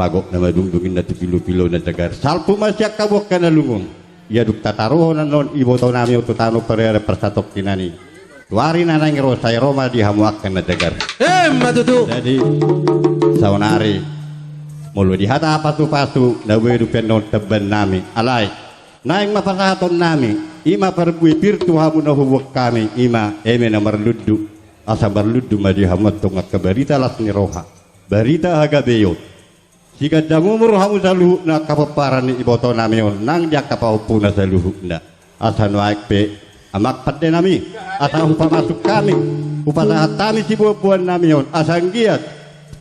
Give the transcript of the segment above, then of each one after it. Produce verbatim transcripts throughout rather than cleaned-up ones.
Pagok na madungdung inna tu pilopilo na jagar. Salpu ma sian hamu angka na lungun. Ia dung tataruhon annon ibotonami on tu tano pariaran parsatongkinan i, tu ari na naeng ro sai ro ma di hamu angka na jagar. Emma tutu. Jadi saonari molo di hata pasupasu na boi dope annon tambannami. Alai naeng ma pasahatonnami, i ma parbue pir tu hamu na huboan hami, i ma eme na marlundu. Asa marlundu ma di hamu antong angka barita las ni roha, barita hagabeon. Siganjang umur hamu saluhutna angka pomparan ni ibotonami on nang di angka pahompuna saluhutna. Asa nuaeng pe amang pandenami, asa hupamasuk hami, hupasahat hami siboanboannami on, asa anggiat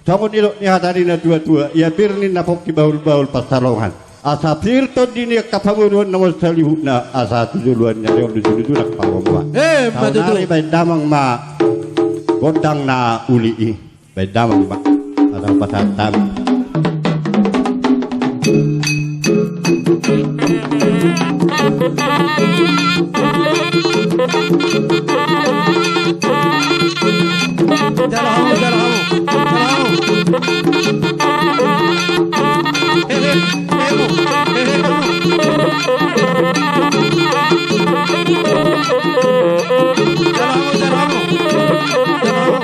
songon nidok ni hata ni na tuatua, ia pir ninna pongki bahulbahul pansalongan, asa pir tondi ni angka pamoruonnami on saluhutna, asa tu joloan ni ari on luju-luju nang pangomoan. Emma tutu. Saonari baen damang ma gondang na uli i. Baen damang ma, asa hupasahat hami. Jala hamu, jala hamu, jala hamu. Hehe, hehe, hehe, hamu. Jala hamu, jala hamu, jala hamu.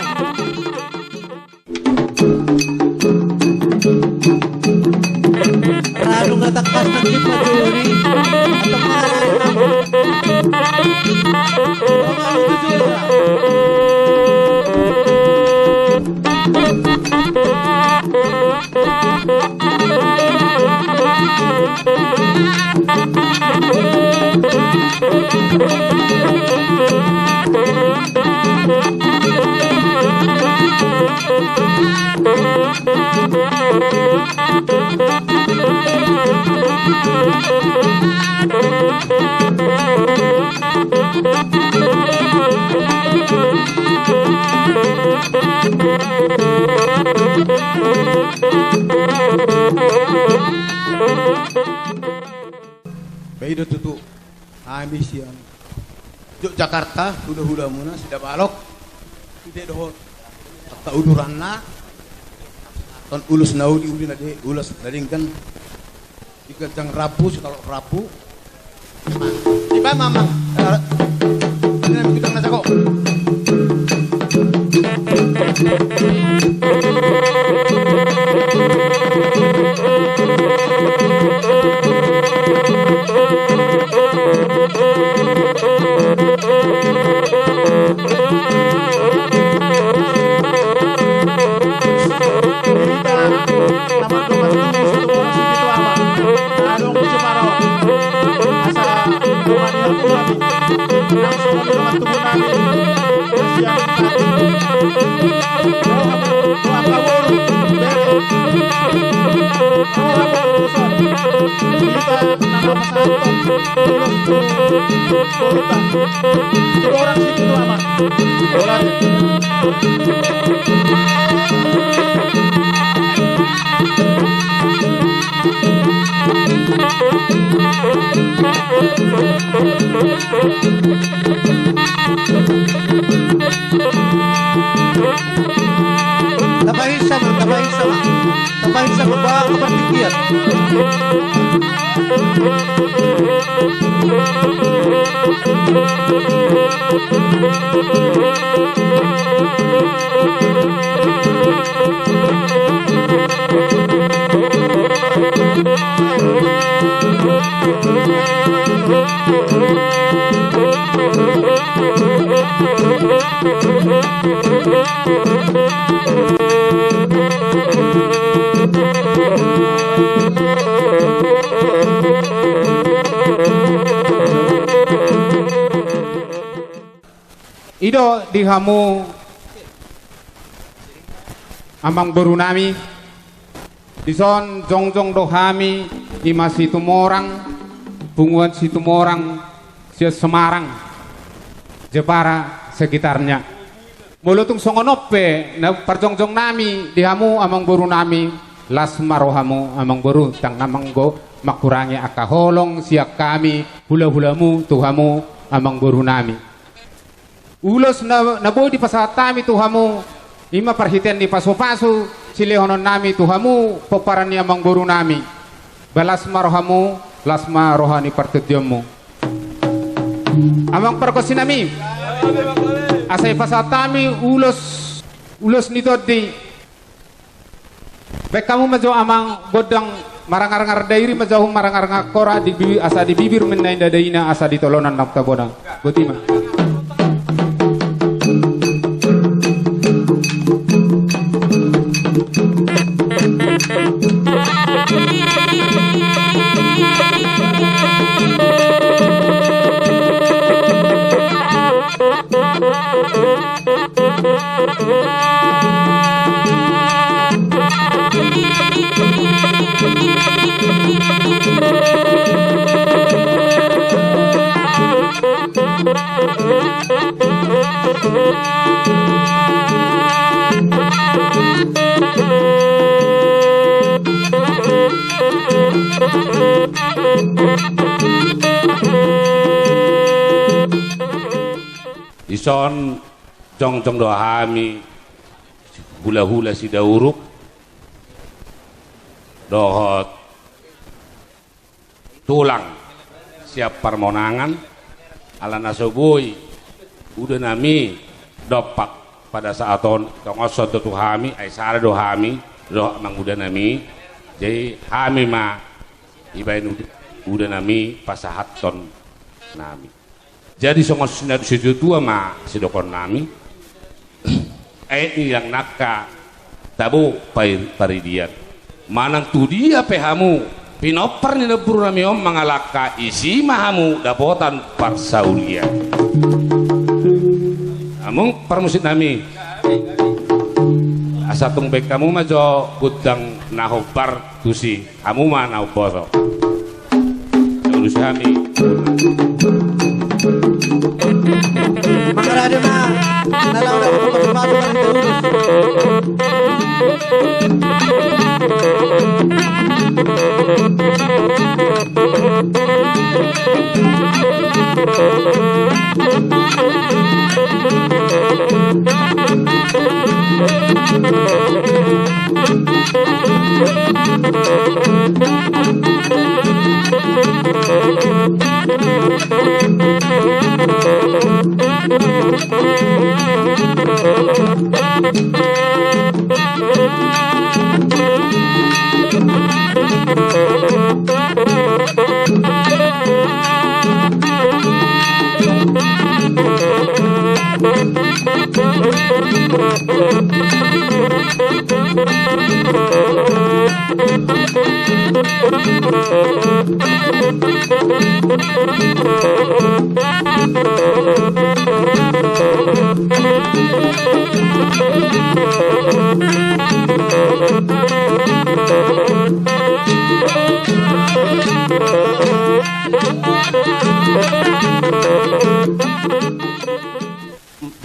Ra dung na tangkas nangkin ma juri. Ba i do tutu. Hami sian Jogjakarta, hulahulamuna Sidabalok. Ide dohot angka uduranna. Ton ulos na uli, uli na de, ulos na denggan. Di ganjang rambu, sitorop rambu. Iba mamang. Ini nami gudang na jago. Tapahinsa ma, tapahinsa ma. Tapahinsa ma, ba, ba partingkian. I do di hamu amangborunami, dison jongjong do hami, i ma Situmorang, punguan Situmorang, sian Semarang, Jepara sekitarnya. Molo tung songon on pe na parjongjongnami di hamu amangborunami, las ma rohamu amangboru, ndang na manggo mangkurangi angka holong sian hami hulahulamu tu hamu amangborunami. Ulos na, na boi dipasahat hami tu hamu, i ma parhitean ni pasupasu, silehononnami tu hamu pomparan ni amangborunami. Ba las ma rohamu, las ma roha ni partondionmu. Amang pargonsinami, asa ipasahat hami ulos, ulos ni tondi. Baen hamu ma jo amang gondang marangarngar dairi ma jo, marangarngar kora di bibi-, asa di bibir ma inna daina, asa di tolonan naung tabona. Boti ma. Dison jongjong do hami hulahula Sidauruk dohot tulang sian Parmonangan, ala na so boi udanami dompak pada saat on, tongoshon do tu hami, ai sada do hami dohot amang udanami. Jadi hami ma dibaen ud-, udanami pasahathon nami. Jadi songon sina-, situa-tua ma sidohononnami, aek ni dang nangka tabo pai-, paridian. Manang tudia pe hamu pinompar ni namborunami on mangalangka, isi ma hamu dapotan parsaulian. Amang parmusiknami, asa tung baen hamu ma jo gondang na hombar tusi. Hamu ma na umboto. Urusi hami. Mangarade ma. Na laho na umboto.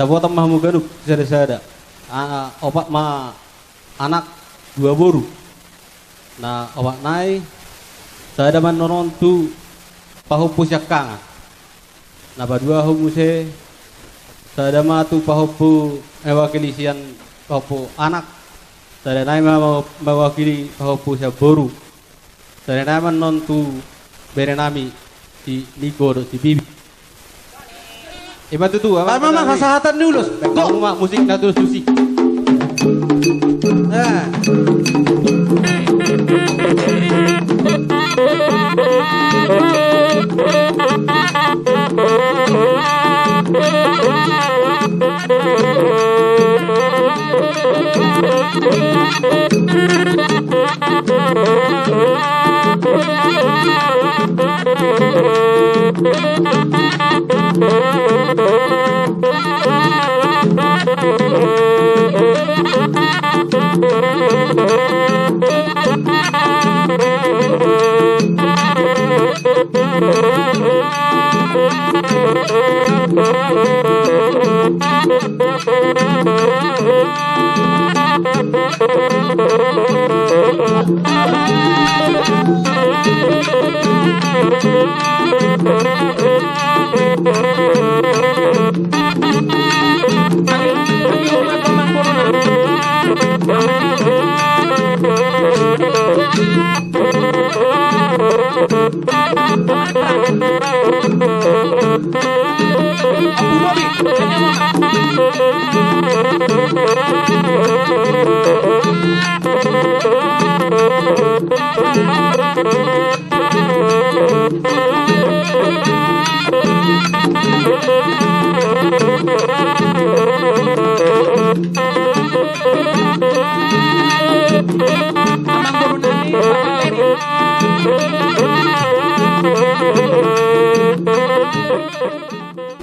Dapotan ma hamu ganup sada-sada. A-, opat ma anak, dua boru. Na opat nai, sada ma annon on tu pahompu siangkangan. Na paduahon muse, sada ma tu pahompu, eh, mewakili sian pahompu anak. Sada nai ma, ma-, mewakili pahompu sian boru. Sada nai ma annon tu berenami si Niko dohot si Bibi. Ima tutu, amang, pasahaton ni ulos. Baen hamu ma musik na tusi.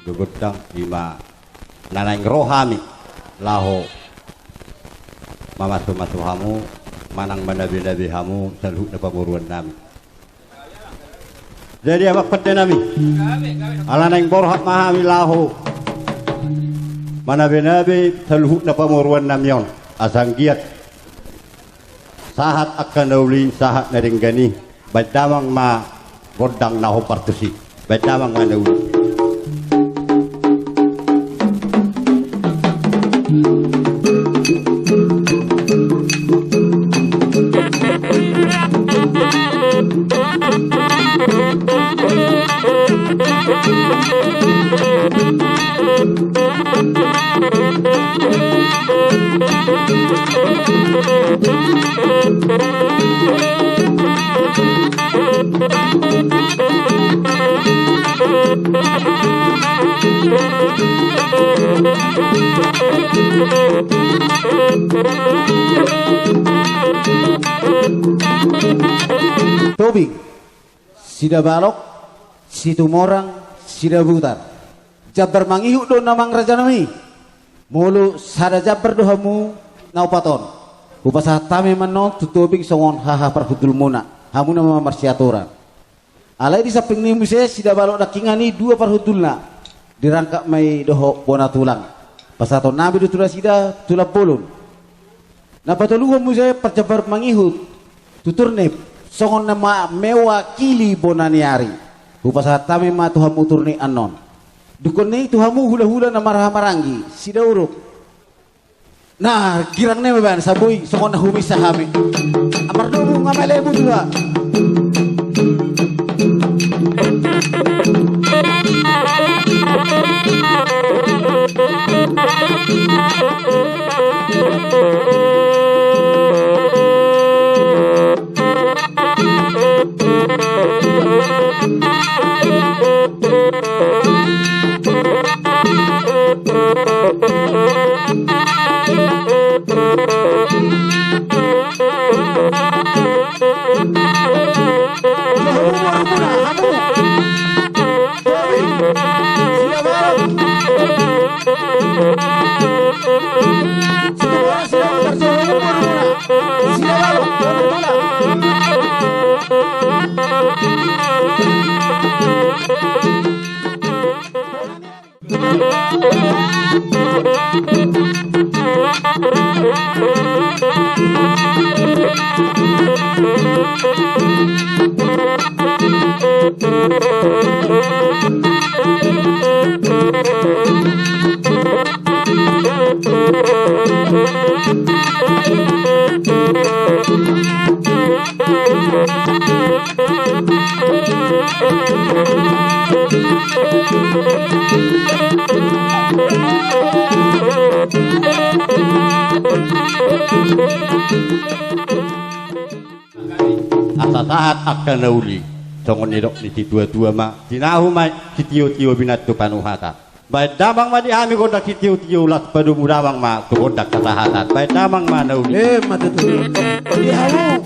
Gogondang i ma na naeng ro hami laho mamasumasu hamu manang manabenabe hamu saluhutna pamoruonnami. Jadi amang pandenami, ala naeng borhat ma hami laho manabenabe saluhutna pamoruonnami on, asa anggiat sahat angka na uli, sahat na denggan i. Baen damang ma gondang na hombar tusi. Baen damang ma na uli. Tobing, Sidabalok, Situmorang, Sidabutar. Jambar mangihut do on amang rajanami. Molo sada jambar do hamu na opat on, hupasahat hami ma annon tu Tobing songon haha parhundulmuna, hamuna ma marsiaturan. Alai di samping ni i muse Sidabalok nangkiningan i dua parhundulna, dirangkap ma i dohot bona tulang. Pasahatonnami do tu nasida tulang bolon. Na patoluhon muse parjambar mangihut tu Turnip songon na ma-, mewakili bona ni ari. Hupasahat hami ma tu hamu Turnip annon. Dungkon ni i tu hamu hulahula na marhahamaranggi, Sidauruk. Na girang ni i ma baen sabui songon na huminsa hami. Amar domu nga melebu tuha. Asa sahat angka na uli, songon nidok ni situatua ma, tinahu ma sitiotio binantu panuhatan. Baen damang ma di hami gondang sitiotio, laos padomu damang ma tu gondang hasahatan. Baen damang ma na uli. Emma tutu. Di hamu.